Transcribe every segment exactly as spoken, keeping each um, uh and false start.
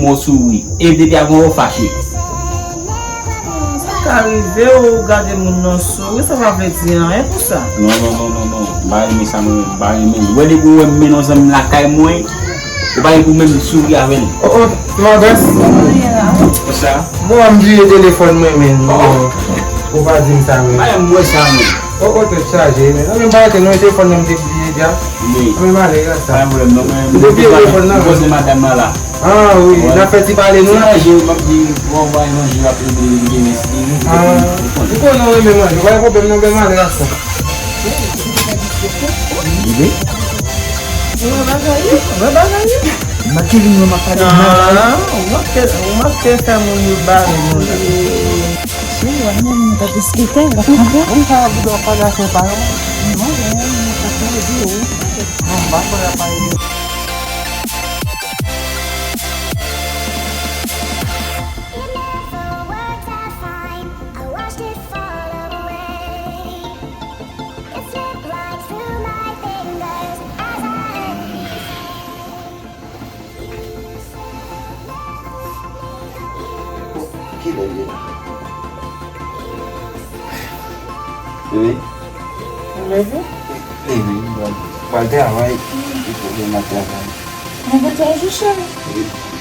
Mwen souri. E depi avan ou fache. Sa ka rive ou gade moun nan souri, sa pa vle di anyen pou sa. Non, non, non, non, non. M pa renmen sa, mwen. M pa renmen. Ou wè depi ou wè m mennen yon zanmi lakay mwen, ou pa gen pou menm souri avè l. Oh, oh, ti Magòs. Konsa? Bon, m bliye telefòn mwen, men. Oh. Ou pa di m sa, men. Pa janm wè sa, men. Oh, oh, tèt chaje, men. Nan men pa rete non, telefòn nan m te bliye deja. Wi. Nan men malè sa. Pa gen pwoblèm, non, men. M te bliye telefòn nan. M poze madanm nan la. Ah, wi, n ap fè ti pale nou la. Ti manje, m ap di, bon, bay manje, l ap rele demen si. Ah, ou konnen w renmen manje, pa gen pwoblèm, non, men malè sa. Rive? Wè bagay yo, wè bagay yo. Makiling mwen, m ap pale. Ah, ou manke, ou manke fè moun yo bare nou la. Cheri, w ap nan moun ta diskite, w ap konprann. Ou sa ap di w ap pale ak yon paran? Non, men, mwen pa pale de ou. Non, m pa pale ak paran. It never worked out fine. I watched it fall away. It slipped right through my fingers as I Kilè l ye la? Bebe? Leve? Leve, m pral, pral travay. Li pral nan travay. Mwen gen travay chèche.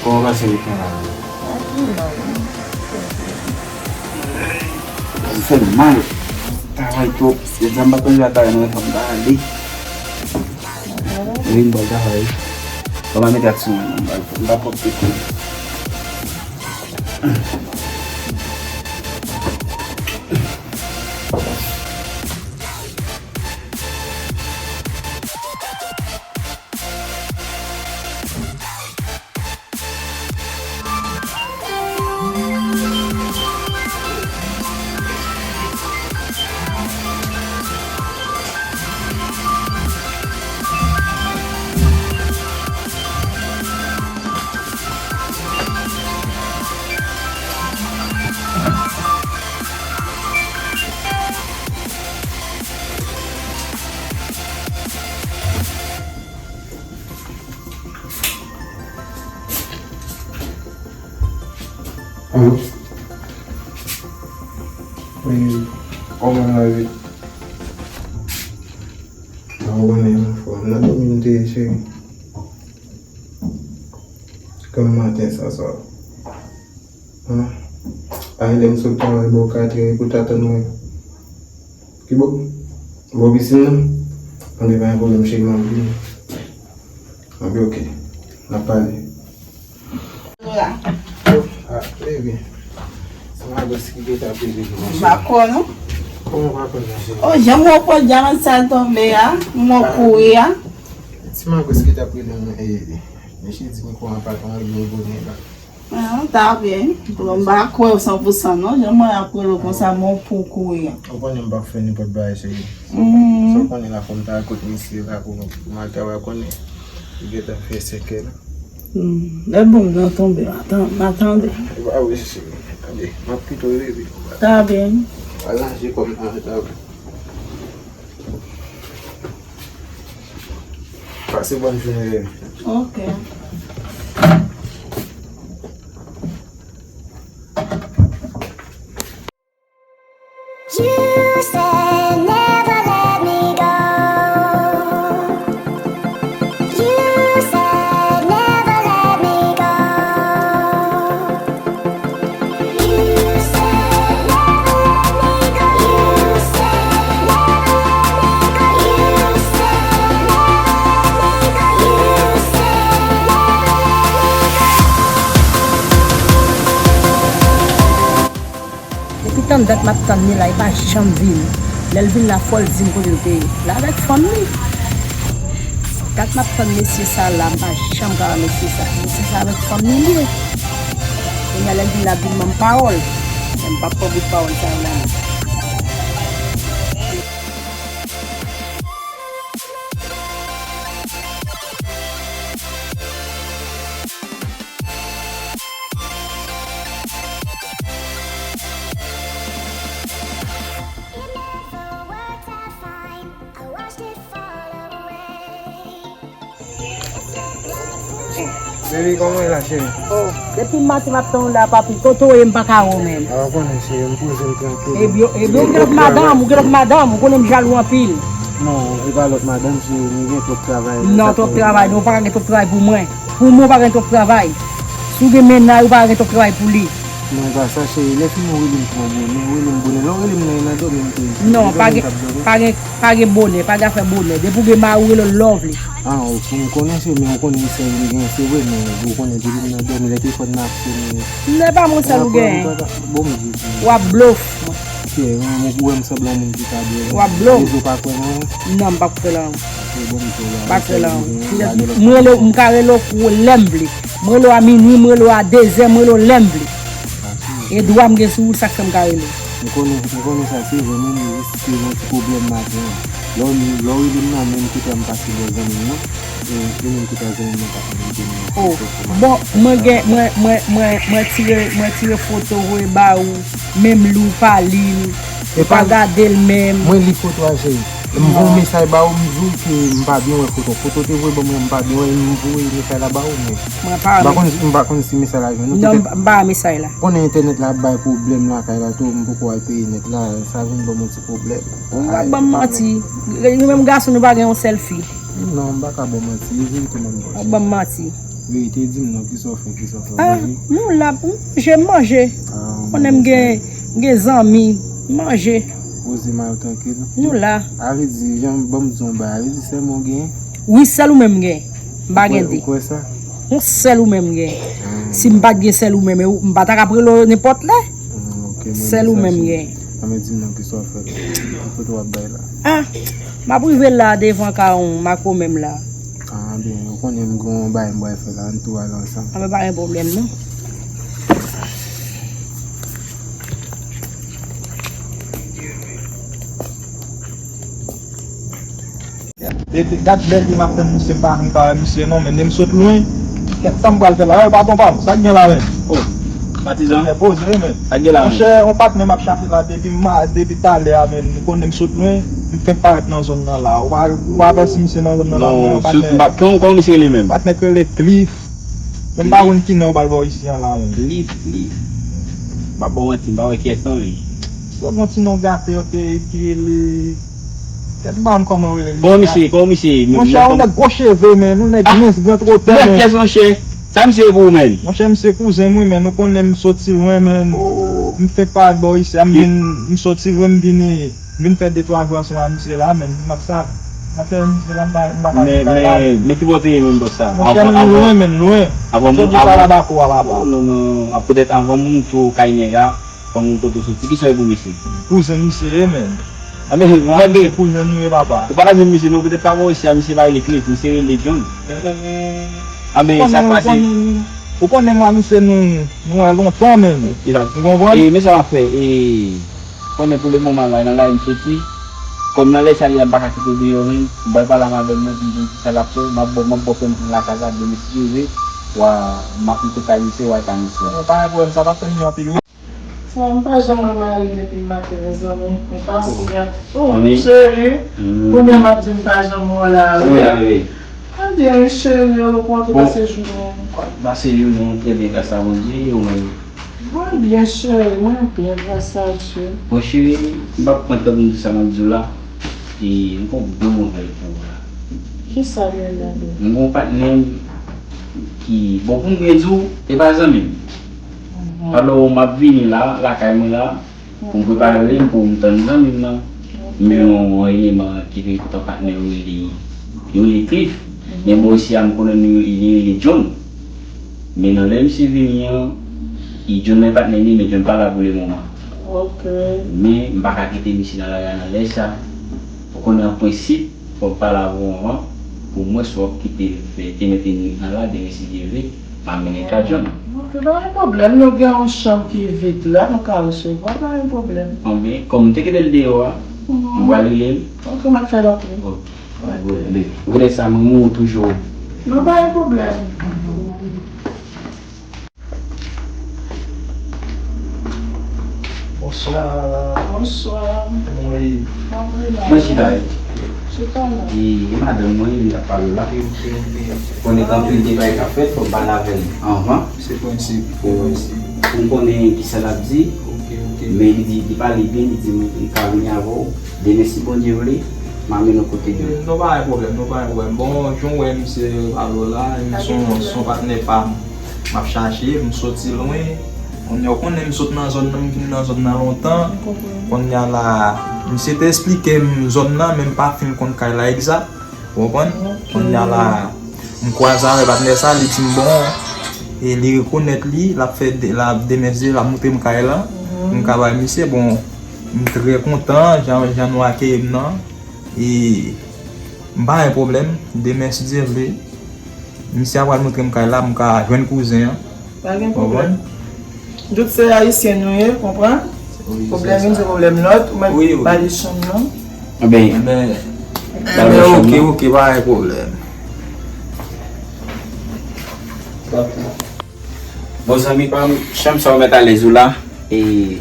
Kòman w pase weekend la? Tranquille. M fè m mal. Travay twòp. Deja m pa konn travay nan fanm pa ale. Wi, m pral travay. Ban m al mete aksyon an, m pral, m pral pòp tèt mwen. Alo? Wi, kòman lavi? Sa w konnen, anfòm. Nan dòmi m te ye, cheri. Granm maten sa, sa. An? Ay, lè m sot travay bò katrè, epi w ta tann mwen. Ki bò? Bò pisin nan? Anben, pa gen pwoblèm, cheri, m ap vini. Anben, oke. N ap pale. Ah, baby. Se Magòs ki gentan ap rele nou, monchè. M pa kwè, non. Kòman w pa kwè, monchè? Oh, jan m wè w pran dyaman sa l tonbe a, m wè w kouri a. Ti Magòs ki t ap rele mwen, e, mesye di m kouran pa t anyen, bonè la. Ah, ta byen. Bon, m pa kwè w san pou san, non. Jan mwen ap rele w konsa, men w pou kouri a. Ou konnen m p ap fè nenpòt bagay, cheri. Mhm. Sa w konnen la, fò m ta al kot mesye la pou, pou m al travay, ou konnen. Li gentan fè senkè la. Hmm, lè bon m nan tonbe, m a tan-, m a tande. E pa vre, cheri. Tande, m ap kite w leve. Ta byen. Al ranje kò m nan, ta byen. Pase bòn jounen, bebe. Ok. You said never let me go. You said never let me go. Depi tann dat m ap tann li la, li pa janm vini. Lè l vin la, fò l di m kote l te ye. L avèk fanm li. Dat m ap tann mesye sa la, m pa janm ka wè mesye sa. Mesye sa avèk fanm li li ye. Kounye a lè l vin la, l vin ban m pawòl. Men m p ap pran bout pawòl sa yo la non. Baby, kòman w ye la, cheri? Oh, Depi maten m ap tann w la, papi. Kote w ye, m pa ka wè w menm. A, ou konnen, cheri, m poze m trankil. Ebyen, ebyen, ou gen lòt madanm, ou gen lòt madanm, ou konnen m jalou anpil. Non, e pa lòt madanm, cheri, m gen twòp travay. Non, twòp travay, non, ou pa ka gen twòp travay pou mwen. Pou mwen, ou pa gen twòp travay. Si w gen mennaj, ou pa ka gen twòp travay pou li. Non, e pa sa, cheri, lè fini w rele m twò bonè, ou rele m bonè, lè w rele m nan, nan dòmi m te. Non, pa gen, pa gen, pa gen bonè, pa gen afè bonè. Depi w gen mari, ou rele l lè w vle. Ah, ok, m konnen se, men ou konnen se m gen, se vre, men ou konnen depi m nan dòmi, lè telefòn nan ap sone. Non, e pa mwen sèl ou gen. Bon, m di. W ap blof. Ok, ou wè m sanble yon moun ki ka byen. W ap blof. Rezo pa kwè nan ou? Non, m p ap kwè nan ou. Ok, bon, m di w la. M pa kwè nan ou. M rele, m ka rele w lè m vle. M rele w a minwi, m rele w a dezè, m rele w lè m vle. E dwa m gen sou ou, sa k fè m ka rele w. M konnen, m konnen sa se vre, men m jis te gen yon ti pwoblèm maten an. Lè w, lè w rele m nan, menm kote a m pase bò zanmi m nan, e, e menm kote a zanmi m nan pa konn rete m nan. Oh, bon, mwen gen, mwen, mwen, mwen, mwen tire, mwen tire foto voye ba ou, menm li w pa li l, ou pa gade l menm. Mwen li foto a, cheri. M voye yon mesaj ba ou, m di w ke m pa byen wè foto. Foto te voye ban mwen, m pa byen wè, m voye mesaj la ba ou, men. Mwen pa wè. M pa konn, m pa konn si mesaj la jwenn ou. Non, m pa wè mesaj la. Konnen entènèt la ap bay pwoblèm lakay la tou, m poko al peye nèt la, sa vin ban m yon ti pwoblèm. Ou pa ban m manti. Nou menm gason, nou pa gen yon sèl fi. Non, m pa ka ba w manti, e verite m ap ba w. Ou ban m manti. Verite, di m non, kisa w fè, kisa w fè, w manje? Nou la, m manje, m manje. Konnen m gen, m gen zanmi, m manje. Poze m al trankil. Nou la. A vle di, jan, ban m di w yon bagay, a vle di sèlman w gen? Wi, sèl ou menm m gen. M pa gen de. Ou kwè sa? Yon sèl ou menm m gen. Si m pa t gen sèl ou menm, e ou, m pa ta ka rele w nenpòt lè. Sèl ou menm m gen. Anben, di m non, kisa w fè? Ki foto w ap bay la? Ah, m ap rive la devan kay ou, m ak ou menm la. Ah, ben, ou konnen m gen yon bagay m pral fè la, ann tou al ansanm. Ah, men pa gen pwoblèm, non. Depi gad lè m ap tann misye, m pa janm ka wè misye non, men m sot lwen. Kèt sa m pral fè la, wi, patwon pa m, sa k gen la menm? Oh, patizan. Fè poze wi, men. Sa k gen la menm? Monchè, yon patnè m ap chache la depi ma, depi talè a, men. Ou konnen m sot lwen, m fenk parèt nan zòn nan la. Ou pa, ou pa wè si misye nan zòn nan la, non, patnè. Kòman, kòman misye rele menm? Patnè k rele Cliff. Men m pa konn ki non yo pral ba w isi an la menm. Cliff, Cliff. M pa ba w manti, m pa wè kiyès non li. Se yon ti non gate yo te ki rele Tèt m pa konn kòman yo rele misye. Kòman misye, kòman misye ye menm? Monchè, yon nèg gwo cheve, men, yon nèg mens, gran twotè, men. Mèt pyès, monchè. Sa misye ye pou ou, menm? Monchè, misye kouzen m, wi, men, ou konnen m soti lwen, men. M fenk parèt bò isi a, m vin, m soti lwen, m vini, m vin fè de twa jou ansanm ak misye la, men, m ap sa, m ap fè misye la, m pa, m pa ka vin kay la. Men, men, men ki bò w te ye menm, bòs sa? Monchè, m lwen, men, lwen. Soti sa la bako a, papa. Non, non, non, poutèt avan m tou kay nèg la. Kòm ou kote w soti, kisa w ye pou misye? Kouzen misye ye, men. Anben, mwen, se kouzen nou ye, papa. Ou pa ka jwenn misye non, poutèt pa bò isi a, misye pa rele Cliff, misye rele John. Anben, sa k pase? Ou konnen mwen, misye, nou, nou wè lontan, men. Ou konprann? E, men sa w ap fè, e, konnen pou le moman la, nan lari m soti. Kòm nan lè sa li a, m pa ka kite l deyò, men. M pral pale a madanm mwen, pou m di l kisa l ap fè. M ap ba w, m ap ba w kòm pou lakay la, demen si Dye vle, w a, m ap monte kay misye, w al kay misye. Bon, pa gen pwoblèm, sa p ap fè m anpil, wi. Sa m pa janm wè mari depi maten, mezanmi. Men pasyans. Oh, cheri. Kounye a m ap di m pa janm wè w la, wi. Wi, wi. Mwen byen, wi, cheri, ou kòman te pase jounen an? Pase jounen an trè byen, gras a Bondye, e ou menm? Mwen byen, cheri, mwen byen, gras a Dye. Bon, cheri, m p ap pran tan pou m di sa m ap di w la. E m gen yon bon nouvèl pou ou la. Kisa l ye, bebe? M gen yon patnè m ki, bon, pou m byen di w, e pa zanmi m. Alò, m ap vini la, lakay mwen la, pou m prepare m, pou m tann zanmi m nan. Men yon eleman ki te kontan patnè yo rele, yo rele Cliff. Men bò isi a, m konnen li rele John. Men nan lè misye vini an, John nan patnè li, men John pa la pou le moman. Men m pa ka kite misye nan lari a nan lè sa. Ou konnen an prensip, fò m pale avè w anvan, pou m wè si w ap kite l fè te mete nwit nan la, demen si Dye vle, m a mennen l ka John. Ok, pa gen pwoblèm, nou gen yon chanm ki vid la, nou ka resevwa, pa gen pwoblèm. Anben, kòm m te kite l deyò a, m pral rele l. Ok, m ap fè l antre. Ok. Ou konnen sa, mwen renmen w toujou. Non, pa gen pwoblèm. Bonswa. Bonswa. Wi. Mwen chita wi. E madanm mwen, li t ap pale la. Ok, ok, ok. Konnen gen anpil deba k ap fèt, fò m pale avè l anvan. Se prensip, se pou, prensip. Pou m konnen kisa l ap di. Ok, ok. Men li di, li pale byen, li di m, m ka vini avè w. Demen, si Bondye vle, m a mennen w kote l ye. Non, pa gen pwoblèm, non, pa gen pwoblèm. Bon, jan w wè misye pale w la, misye se yon, se yon patnè pa m. M ap chache, m soti lwen. Kounye a, w konnen m sot nan zòn nan, m vin nan zòn nan lontan. M konprann. Kounye a la, misye te esplike m zòn nan, men m pa fin konn kay la egzak. Ou konprann? Ok. Kounye a la, m kwaze avè patnè sa, li di m bon, e li rekonèt li, l ap fè de, l ap demèche, l ap montre m kay la. Mhm. M ka bay misye, bon, m trè kontan, jan, jan nou akeyi m nan. E m pa gen pwoblèm, demen si Dye vle, misye a pral montre m kay la, m ka jwenn kouzen an. Pa gen pwoblèm. Konprann? Tout se ayisyen nou ye, konprann? Wi, se sa. Pwoblèm youn se pwoblèm lòt, ou mèt, wi, wi, ba li chanm nan. Enben, enben, ba l chanm nan. Enben, ok, ok, pa gen pwoblèm. Bon, zanmi pa m, chanm sa w mèt alèz ou la, e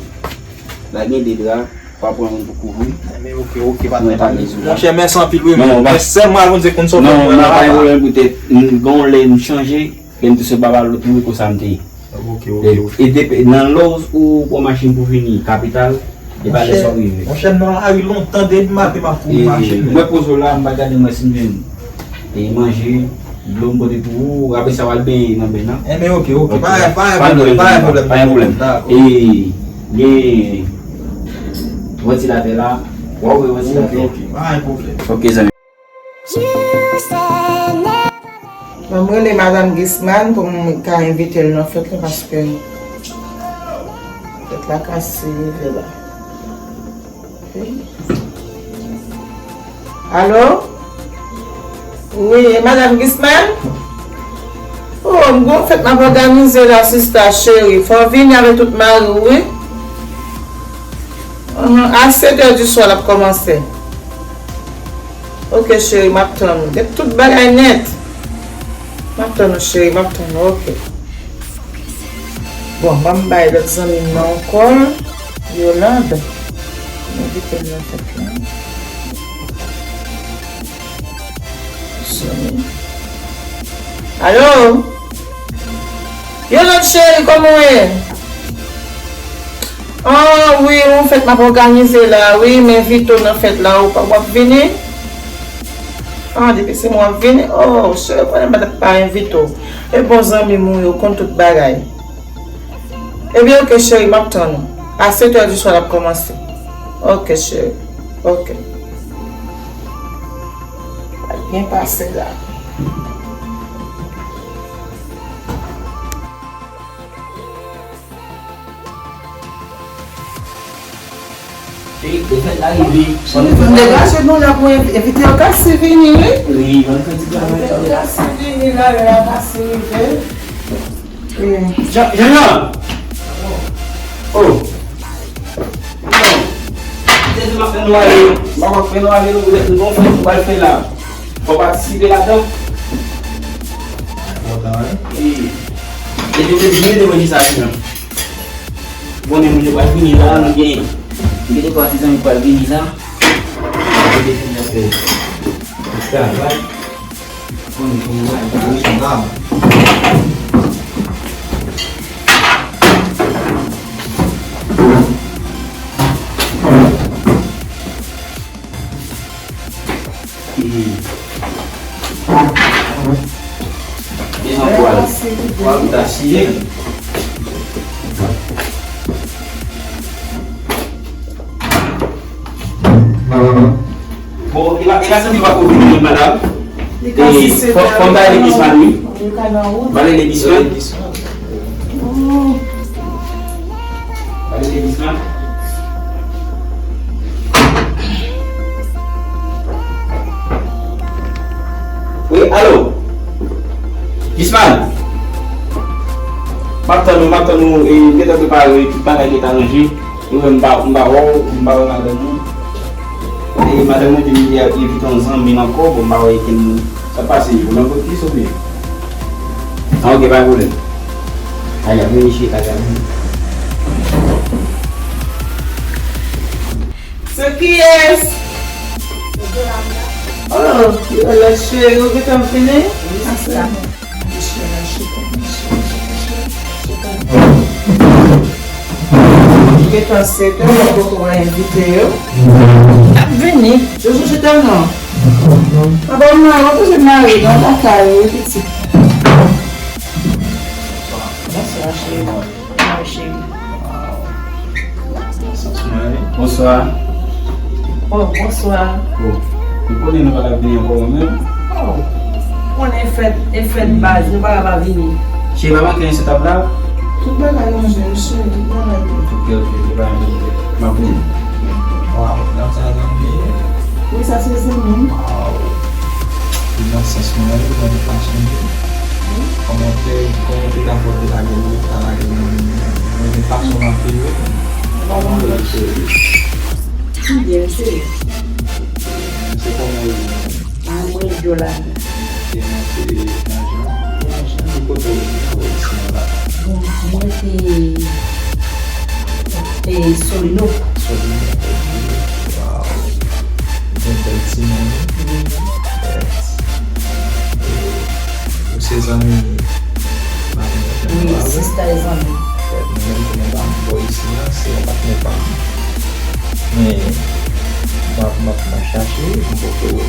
la gen de dra, w a pran youn pou kouvri. Enben, ok, ok, pa gen pwoblèm. Monchè, mèsi anpil, wi, men sèl mwen, Bondye konn sa w fè mwen la. Non, non, pa gen pwoblèm poutèt, m, gon lè m chanje, lè m te sot ba lòt moun konsa m te ye. Ok, ok, ok. E depi, nan lòz ou pran machin pou vini kapital, e pa lè sa w rive. Monchè, m nan lari lontan, depi maten m ap kouri machin. Mwen poze w la, m pa gade mwen si m jwenn e manje, dlo m pote pou ou, apre sa w al benyen nan beny lan. Enben, ok, ok, pa, pa gen pwoblèm, pa gen pwoblèm. Pa gen pwoblèm. Dakò. E gen vantilatè la, w a ouvri vantilatè. Ok, ok, pa gen pwoblèm. Ok, zanmi. Bon, m rele madanm Gisman pou m ka envite l nan fèt la, paske fèt la ka si rive la. Alo? Wi, e madanm Gisman? Oh, m gon fèt m ap òganize la, sista cheri. Fò w vini avèk tout mari w, wi. Uhum, a sèt è di swa l ap kòmanse. Ok, cheri, m ap tann ou. Gen tout bagay nèt. M ap tann ou, cheri, m ap tann ou, ok. Bon, ban m bay lòt zanmi m nan yon kòl, Yolande. M envite l nan fèt la. Soni. Alo? Yolande cheri, kòman w ye? Ah, wi, yon fèt m ap òganize la, wi, m envite w nan fèt la, ou pa, w ap vini? Ah, depi se mwen w ap vini? Oh, cheri, konnen m pa t ap pa envite w. E bon zanmi m ou ye, ou konn tout bagay. Ebyen, ok, cheri, m ap tann ou. A sèt è di swa l ap kòmanse. Ok, cheri. Ok. Al byen pase la. E, e fèt la rive. Cheri, fè m degaje nou la pou env-, envite yo ka si vini, wi. Wi, ban fè ti travay. Envite yo ka si vini la, lè a ka si rive. Jan, Jan Jan! Oh! Bon. Jezi, m ap fè nou ale. M ap fè nou ale, nou poutèt nou gon fèt nou pral fè la. Fò w patisipe ladan. Kontan, wi. E, e te, te byen te manje sa, Jan Jan. Bon, men moun yo pral vini la, nou gen, nou gen de twa ti zanmi pral vini la. Nou gen de zanmi ap fè travay. Bon, men moun yo pral vini la. E, e nan pwal. Pwal ou ta siye. Bon, e la, e la, santi pa ko vini, madam. E, fò, fò m ta rele Gisman, wi. M a rele Gisman. Gade legliz lan. Wi, alo. Gisman. M ap tann ou, m ap tann ou, e, m gentan prepare tout bagay, gentan ranje. Ou wè m pa, m pa wè w, m pa wè madanm ou. E madanm ou di m li, li envite yon zanmi l ankò, bon, m pa wè ken sa pase, ou nan kot li, oubyen? Ah, ok, pa gen pwoblèm. Ay, ap vini chita, ap vini. Se kiyès? Oh, Violette cheri, ou gentan vini? Wi, sista. Gentan sèt è, mwen poko envite yo. Y ap vini. Joujou chita non. Papa, mwen, mwen toujou mare nan lakay, wi, pitit. Bonswa, cheri. Mwen cheri. Bonswa. Oh, bonswa. Oh, ou konnen nou pa t ap vini ankò menm? Oh, ou konnen fèt, e fèt baz, nou pa ka pa vini. Cheri, pa manke anyen sou tab la. Tout bagay ranje, wi, cheri, tout bagay byen. Ok, ok, se pa yon pwoblèm. M ap vini. Waw, dam sa zanmi? Wi, sa se zanmi m. Waw. Li nan sans mwen, li nan fason li. Kòman w te, kòman w te dakò de lage l, ou ta lage l nan men mwen? Mwen gen fason m ap viv. Kòman w ye, cheri? M byen, cheri. Se kòman w ye? Ah, mwen, Jolane. Ok, mwen se Jean Jean. Jean Jean. Ki kote w ye nan Ayiti la? Bon, mwen se, eh, Solino. Solino, ok. Waw. Gen bèl timoun. Wi. Bèl. E, ou se zanmi Marinette menm? Wi, sista e zanmi. Mwen menm tou, mwen pa m bò isi a, se yon patnè pa m. Men, m ap, m ap, m ap chache, m poko, m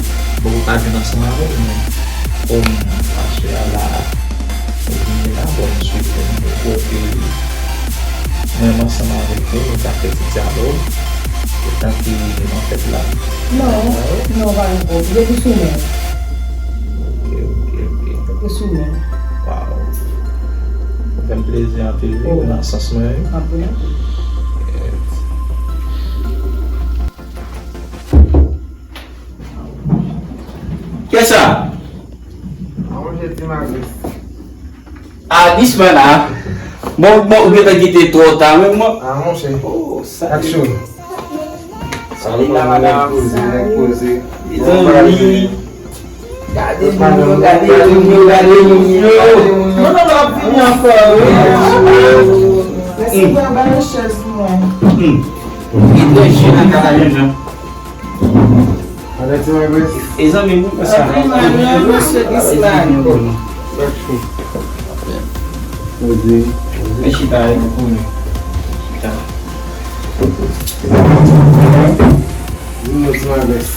poko ka jwenn ansanm avè l, men kòm pastè a la, ou vini la, bon, m swete m poko ke mwen menm ansanm avèk nou, nou ka fè ti dyalòg, etan ke nou nan fèt la. Non, non, pa gen pwoblèm. Depi sou men. Ok, ok, ok. Depi sou men. Waw. Sa fè m plezi anpil, wi, nan sans mwen, wi. Anpil, anpil. Yes. Kiyès sa? A, monchè, Ti Magris. A, dis man a. Bon, bon, ou gentan kite twò ta menm, mwen. A, monchè. Oh, sa. Aksyon. Salut la, madame. Poze, nèg poze. Mezanmi. Gade moun yo, gade moun yo, gade moun yo. Non, non, non, ap vini ankò, wi. Mèsi pou bay chèz pou mwen. Hmm. Li trè jèn nan kay la, jèn jan. Alèk ti mwen, Grace. E zanmi m, wi, sa. Ap vini, mesye Grisman. Poze. Men chita, e, pou mwen. Chita. Vin, ti mwen, Grace.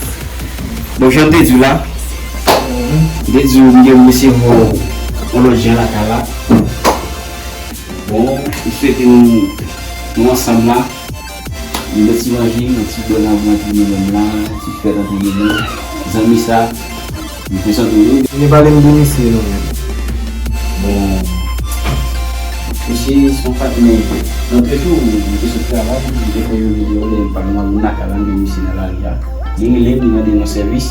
Bon, jan m te di w la, m te di w m gen misye yon, yon lòt jan lakay la. Bon, m swete nou, nou ansanm la. Yon ti manje, yon ti bwè nan bwè antre nou menm la, yon ti fèt antre nou menm. Zanmi sa, m prezante w. Vini pale m de misye non menm. Bon, misye se yon patnè. Lòt jou, m te sot travay, m te fè yon videyo, lè m pale nan moun lakay la, m gen misye nan lari a. Li rele m, li mande m yon sèvis.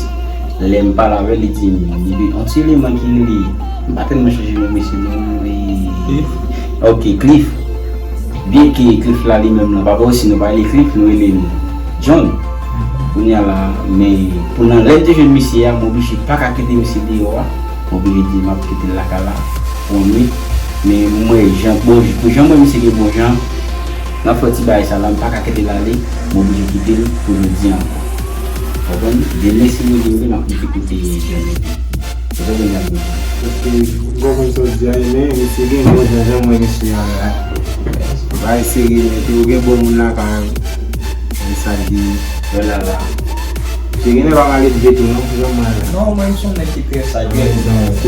Lè m pale avè l, li di m, li di, yon ti eleman ki rele, m pa tèlman chonje non misye non, e, Cliff. Ok, Cliff. Byenke Cliff la li menm nan, papa osi nou pa rele Cliff, nou rele l John. Kounye a la, men pou nan lè m te jwenn misye a, m oblije pa ka kite misye deyò a, m oblije di m ap kite l lakay la pou yon nwit. Men m wè jan, bon, pou jan m wè misye gen bon jan, nan fè ti bagay sa la, m pa ka kite l ale, m oblije kite l pou jodi a ankò. Konprann? Demen si Bondye vle, m ap kite kote John ete. Ou konprann sa m di a? Paske m konprann sa w di a, men misye gen bon jan, jan m wè misye a la. Bagay serye nèt, ou gen bon moun lakay ou. Men sa l gen. Wè la la. Misye genlè pa mal elve tou non, jan m wè la. Non, mwen m se yon nèg ki trè saj, trè zen. Ok.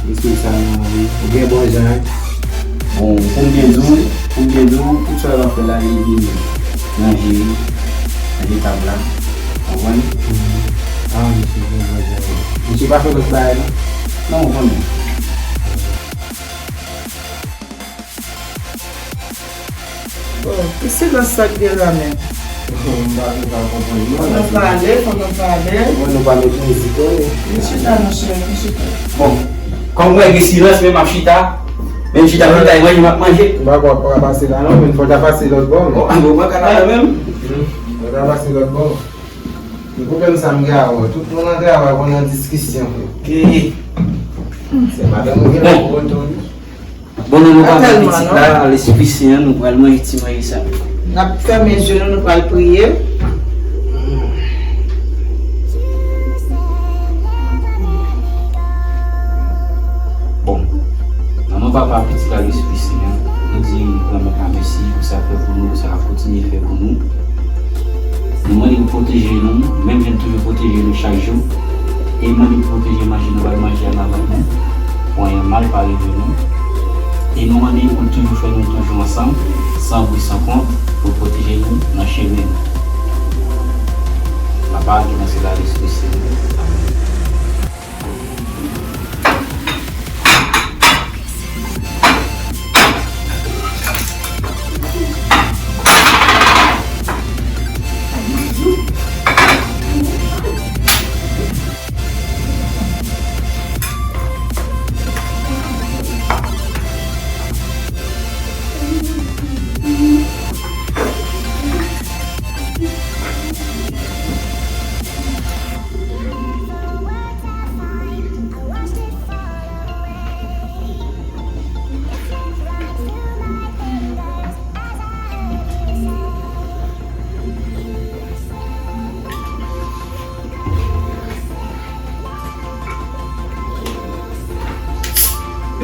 Mesye sa non, wi. Ou gen bon jan, wi. Bon, pou m byen di w, pou m byen di w, tout sa l ap fè la, li vin ranje, ranje tab la. Konprann? Mhm. Ah, misye gen bon jan, wi. Misye pa fè lòt bagay, non? Non, ou konnen. Bon, ki silans sa k gen la menm? M pa, m pa konprann non. Fò nou pale, fò nou pale. Bon, nou pa met mizik, wi. Nou chita, monchè, nou chita. Bon, kòm mwen gen silans, men m ap chita. Men m chita, chita, e manje, m ap manje. M pa kwè w ap pase la non, men fò w ta pase lòt bò, men. Bon, an bon, mwen ka la menm. Hmm, fò w ta pase lòt bò. Men pwoblèm sa m gen avè w. Tout moun nan travay, w nan diskisyon. Ok. Se madanm ou gen pou w tou, wi. Bon, nou, nou pa pran pitit la, Lespri Sen an, nou pral manje ti manje sa. N ap fèmen je nou, nou pral priye. Papa, Pitit ak Lespri Sen an, nou di Granmèt la mèsi pou sa l fè pou nou, pou sa l ap kontinye fè pou nou. Nou mande pou pwoteje nou, menm jan l toujou pwoteje nou chak jou. E nou mande pou pwoteje manje nou pral manje a nan vant nou, pou anyen mal pa rive nou. E nou mande pou l toujou fè nou toujou ansanm, san bri, san kont, pou l pwoteje nou nan chemen nou. Papa, ki nan syèl la, Lespri Sen an. Amèn.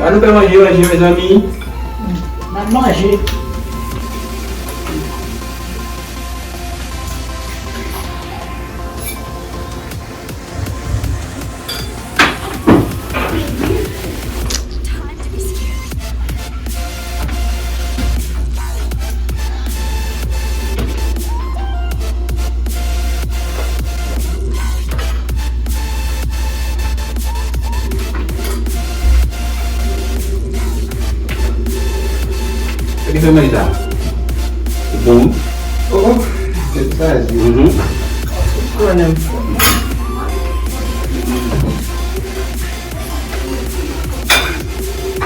Ann nou fè manje, manje, mezanmi. N ap manje. Sa ki fè manje sa? Bon. Oh, oh. Tèt chaje. Mhm. Konnen m fò.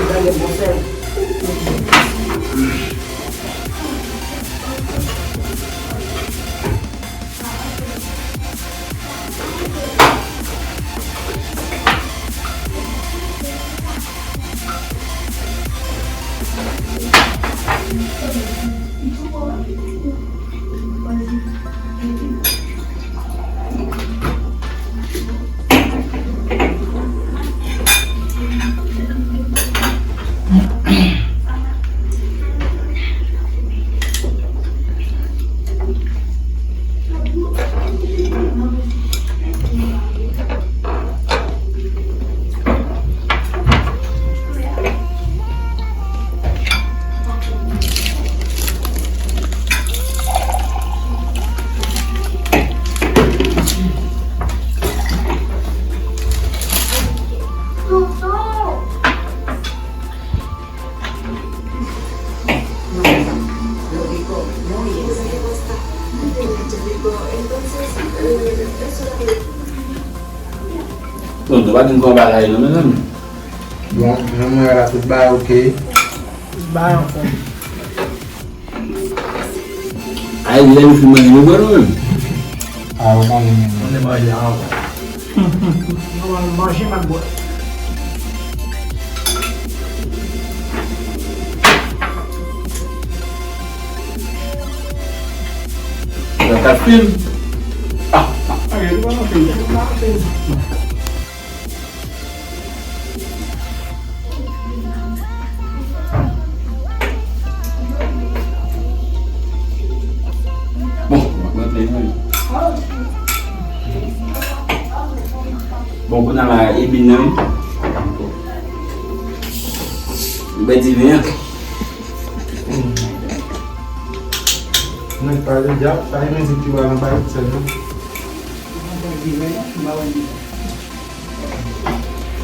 Gade bon sèl. Tonton, pa di m fè yon bagay non, mezanmi. Bon, jan mwen wè la, tout bagay oke. Tout bagay anfòm. Ay, lè nou fin manje, nou bwè nou menm. A, ou konnen menm. Mwen te manje avan. Non, manje m ap bwè. Nan kat fim. Ah, ah, ah, yo pa nan fim. Bon, mwen, mwen, mwen. Bon, kounye a la, epi nan. Bè diven an. Nèg pale dyab, pa gen moun ki pral nan pale sèl non.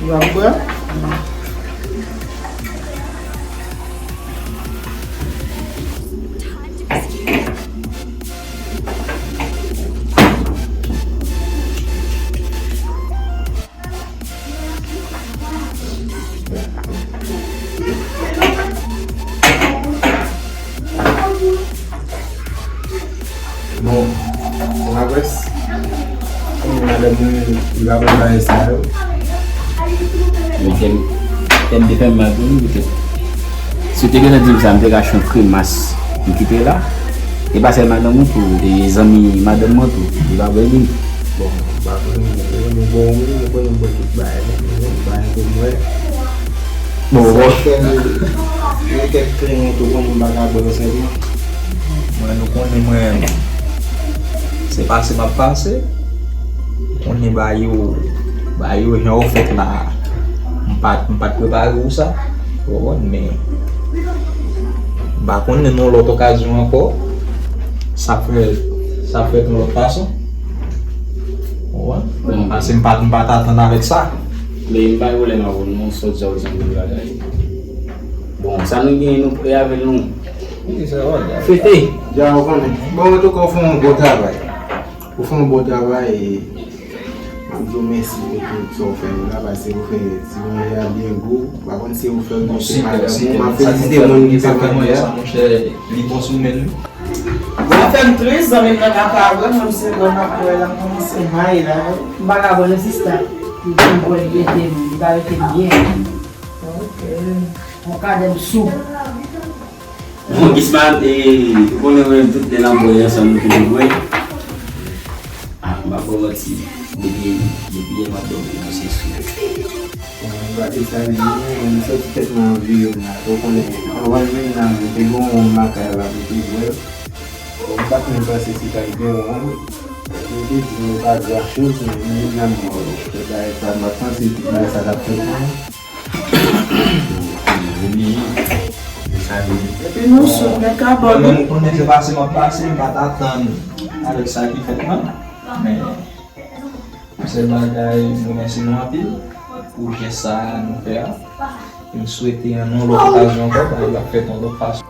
Ou ap bwè? Bon, la près, madanm mwen, li pa konn bagay sa yo. Men tèm, tèm te fè m mal pou li, poutèt si w te gentan di m sa, m te ka achte yon kremas, m kite la. E pa sèl madanm ou tou, e zanmi madanm mwen tou, li pa vle vin. Bon, m pa konnen, mwen konnen m bon wi, mwen konnen m bon tout bagay, men mwen pa gen pou m wè. Bon, bon. Sa fè m, mwen kèk klenyen tou, konnen m pa ka bwè yo sèlman. Mwen, nou konnen mwen, se pase m ap pase. Ou konnen ba yo, ba yo jan ou fèt la. M pa t, m pa t prepare pou sa. Ou konprann, men m pa konnen nan yon lòt okazyon ankò. Sa fè, sa fèt yon lòt fason. Ou konprann? Bon. Paske m pa, m pa t atann avèk sa. Men m pa gen pwoblèm avè w non, sòt sa w di anpil bagay. Bon, sa nou gen, nou prè avè l, nou. Wi, sa va, sa va. Fete. Dja ou konnen. Bon, antouka, ou fè yon bon travay. Ou fè yon bon travay e m ap di w mèsi pou tout sa w fè nou la, paske ou fè ti manje a byen gou. M pa konn si ou fè l, men se madanm ou, m ap felisite moun ki fè manje a. Sa monchè, li bon sou men l wi. Sa fè m tris, zanmi m nan ka pa wè, mwen se bon m ap wè l ap kòmanse may la. M pa ka bwè non sista. Li konn bwè, li rete, li pa rete byen. Ok. Yon kadè m sou. Bon, Gisman, e, ou konnen mwen tout lè n ap bwè ansanm nou toujou bwè. Ah, m pa ba w manti. Depi, depi yè m ap dòmi, mwen se sou. Bon, m pa te sa li menm, mwen soti tèt mwen anviwon la. Ou konnen, anvan l vin la, mwen te gen yon makay la pou te bwè. Bon, m pa t menm panse se ta l gen yon. Mwen te di mwen pa gran choz, men mwen menm nan mò. Se bagay sa, m pa t panse tout bagay sa t ap fèt non. Epi nou sou, men ka bò nou. Mwen konnen se pase m ap pase, m pa t atann avèk sa ki fèt lan. Men sèl bagay, m remèsye nou anpil pou jès sa a nou fè a. E m swete nan yon lòt okazyon ankò, bagay yo ap fèt yon lòt fason.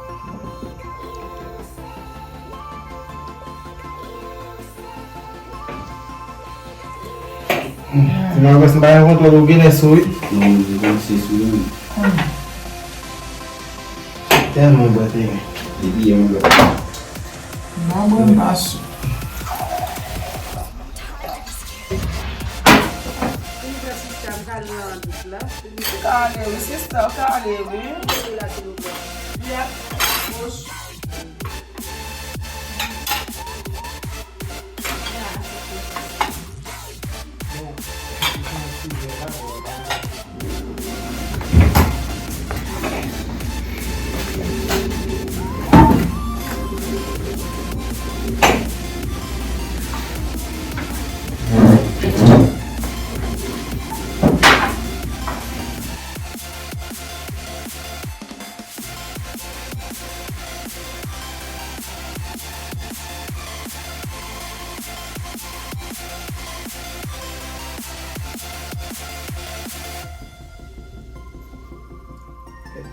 Ti Marcos, m pa gen kontwòl ou genlè sou wi. Non, m gentan se sou li. Tèlman bwè te gen. Depi yè m bwè. M pa bwè, m pa sou. Kale wi, sista, kale wi. Yep.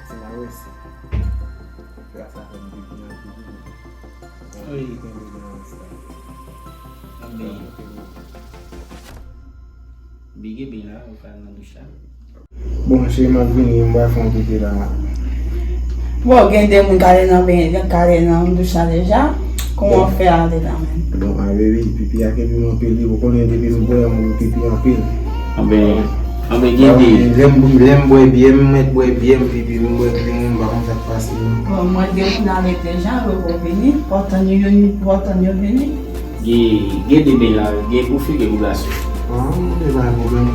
Ti Marcos. Fè sa fè m depi nan tou. Wi. Kenbe nan sa. Anben. Big ebe la, ou ka nan douch la. Bon, cheri, m ap vini, m pral fè yon pipi la. Bon, gen de moun k ale nan ben, k ale nan douch la deja. Kòman w fè ale la menm? Bon, a, baby, pipi a kenbe m anpil wi, ou konnen depi m bwè, m pipi anpil. Anben, anben, gen de. Lè m, lè m bwè byen, m mèt bwè byen, m pipi, m bwè kleren, m pa konn sa k pase non. Bon, mwen gen moun ale deja, yo poko vini, w ap tann yo, w ap tann yo vini. Gen, gen de ben la, gen pou fi, gen pou gason. Ah, mwen pa gen pwoblèm.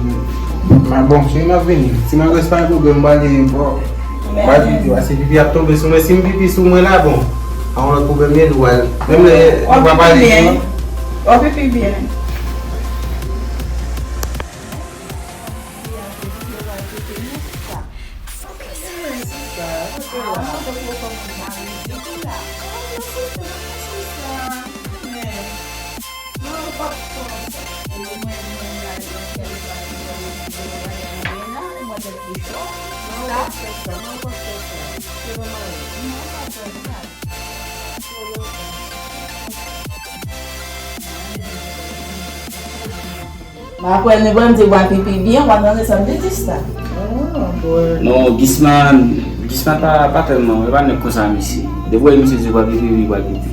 Ma bon, cheri, m ap vini. Si m ap rès pa gen pwoblèm, m pral, bon, m pral pipi, paske pipi ap tonbe sou mwen. Si m pipi sou mwen la, bon, pa yon lòt pwoblèm, men nou pral, menm lè nou pa pale tou. W ap pipi byen. Apre nou ban m di w ap pipi byen, w ap tande sa m te di sa. Non, Gisman, Gisman pa, pa tèlman, e pa nèg konsa misye. Depi w wè misye di w ap pipi, wi, w ap pipi.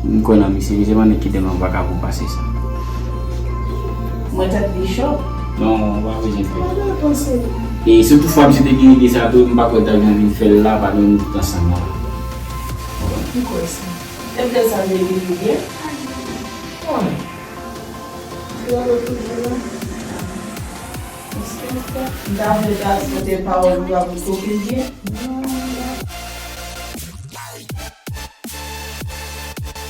M kwè nan misye, misye pa nèg ki tèlman vakabon pase sa. Mwen tèt li cho. Non, w pa bezwen pè. E si toutfwa misye te gen ide sa tou, m pa kwè l ta gen anvi fè l la, pa menm tout ansanm la. M kwè sa. Epi sa vle di li byen? Konnen. Li anlo toujou la. Ou M ta vle transpòte pawòl ou avèk Kokil byen.